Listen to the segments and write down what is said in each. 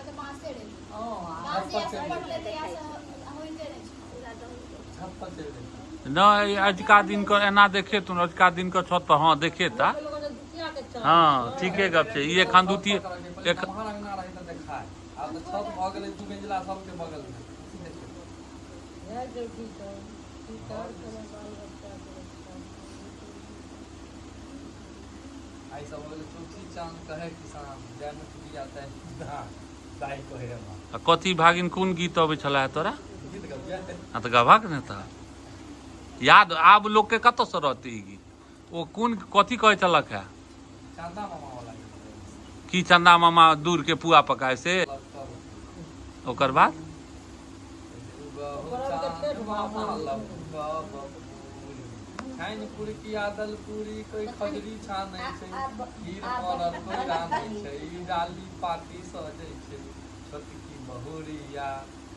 आब तऽ बाँसे रहै। हँ। बाँस जहिया से पटलै तहिया से होइते नहि छै। छत पर चलि गेल। नहि, अजुका दिनके एना देखेतुन, अजुका दिनके छत पर हँ देखेता। हँ, ठीके गप छै ई। एखन द्वितीय पहिले एख नमहर अंगना रहै तऽ देखाय, आब तऽ छत भऽ गेलै दू मंजिला सबके बगल मे। आइ सब हो गेलै चौथी चाँद कहे किसान, जाय मे चुड़िया ताय धान, दाइ कहे हमरा। आ कथी भागिन, कोन गीत अबै छलै तोरा? गीत गबियै? हँ तऽ गबहक ने तऽ याद आब लोकके कतऽसँ रहतै ई गीत? ओ कोन कथी कहै छलक है? चंदा मामा वाला गीत। की चंदा मामा दूर के पुआ पकाए से? लपकब। ओकर बाद उगहु चाँद मामा लपकब पूरी, छानि पुरकिया दलपूरी, कोइ खजरी छानै छै, खीर पड़ल कोइ रान्है छै, डाली पाती सजै छै, छोटकी बहुरिया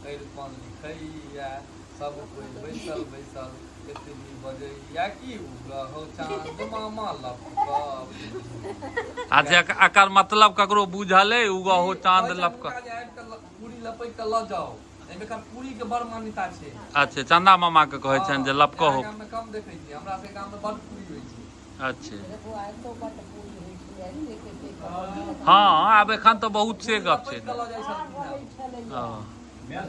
अरिपन लिखैया, सब कोइ बैसल बैसल एतबी बजैया कि उगहु चाँद मामा लपकब। अच्छा, एकर मतलब ककरो बुझल अइ? उगहो चाँद कहै छै लपक हुनका जे आबि कऽ पूरी लपकि कऽ लऽ जाउ, एहिमे एकर पूरी के बड़ मान्यता छै। अच्छा, चंदा मामा के कहै छनि जे लपकहो। यहाँ गाम मे कम देखै छियै, हमरा सबके गाम मे बड पूरी होइ छै। अच्छे, हँ, आब एखन तऽ बहुत से पूरी गप छै। लपकि कऽ लऽ जाइ छलखिन हेँ। हँ। नहि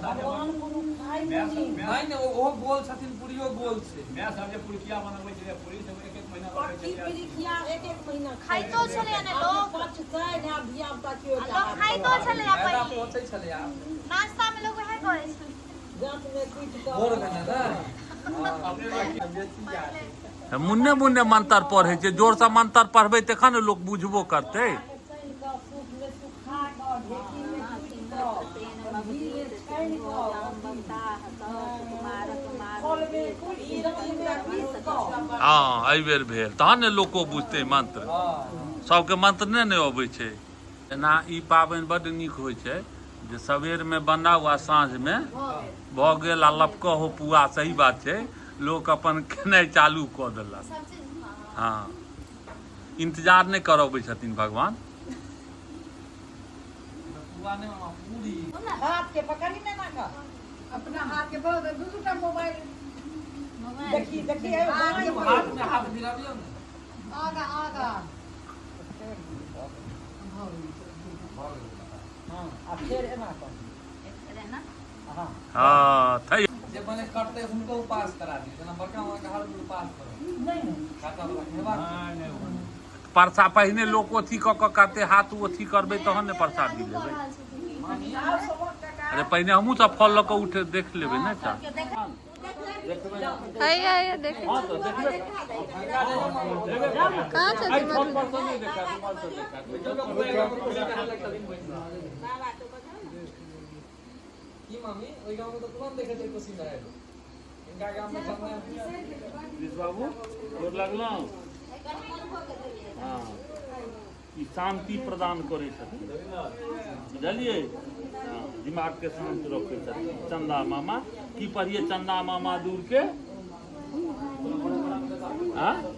नहि, ओहो गोल छथिन, पूरियो गोल छै। माय सब जे पुरकिया बनबै छलै, पूरी सब एक एक महीना रखै पक्की छलै। पिरिकिया एक एक महीना खाइतो छलैया ने लोक। पचतै ने आब धिया पुता केओ। आ लोक खाइतो छलैया। मैदा पहिले पहुँचै छलै आब। नाश्ता मे लोक उएह करै छलै। जाँत मे कुटि कऽ भोर मे ने ने हँ, बेसी याद तऽ मुन्ने मुन्ने मंत्र पढ़ै छै। जोरसँ मंत्र पढ़बै तखन ने लोक बुझबो करतै। सानि कऽ, सूप मे सुखा कऽ, ढेकी मे कुटि कऽ, घी मे छानि कऽ, फल मे कुटि, जाँत मे पीस कऽ। हँ, एहिबेर भेल तहन ने लोको बुझतै मंत्र। हँ। सबके मंत्र नहि ने अबै छै। एना ई पाबनि बड्ड नीक होइ छै जे सवेरमे बनाउ आ साँझमे भऽ गेल आ लपकऽ हो पुआ। सही बात छै, लोक अपन खेनाइ चालू कऽ देलक। सब चीज, हँ। हँ, इन्तजार नहि करबै छथिन भगवान। पुआ नहि मामा, पूरी। हाथ के पकड़ी ने ना कऽ अपना हाथ के बहुत दू दूटा मोबाइल। देखी देखी। हाथ मे हाथ भिड़बियौ ने। आगा आगा। भऽ गेलै। हँ, आ फेर एना कर। हँ। हँ, थै। जे बने कटतै हुनको उपास करा दियौ, जेना बड़का मामा के हर बेर उपास करब। नहि नहि। काटऽ बला के हेबाक चाही। नहि नहि। परसा पहिने लोक अथी कऽ कऽ करतै, हाथ अथी करबै तहन ने प्रसादी कऽ लेबै। रहल छथिन। मामी। आब सबक काका। अरे, पहिने हमहूँ सब फल लऽ कऽ उठ देख लेबै ने चा। हैया हैया, देखै हँ, तऽ देखबै। कहाँ छथिन मधु? की मामी, ओहि गाँव मे तऽ तुरंत देखै छै कोसी नहर, हिनका गाम मे चंदा। बाबू, गोर लगलहुँ। हँ, ई शान्ति प्रदान करै छथिन, बुझलियै? हँ, दिमागके शान्त रखै छथिन चंदा मामा। की पढ़िए? चंदा मामा दूर के, हाँ।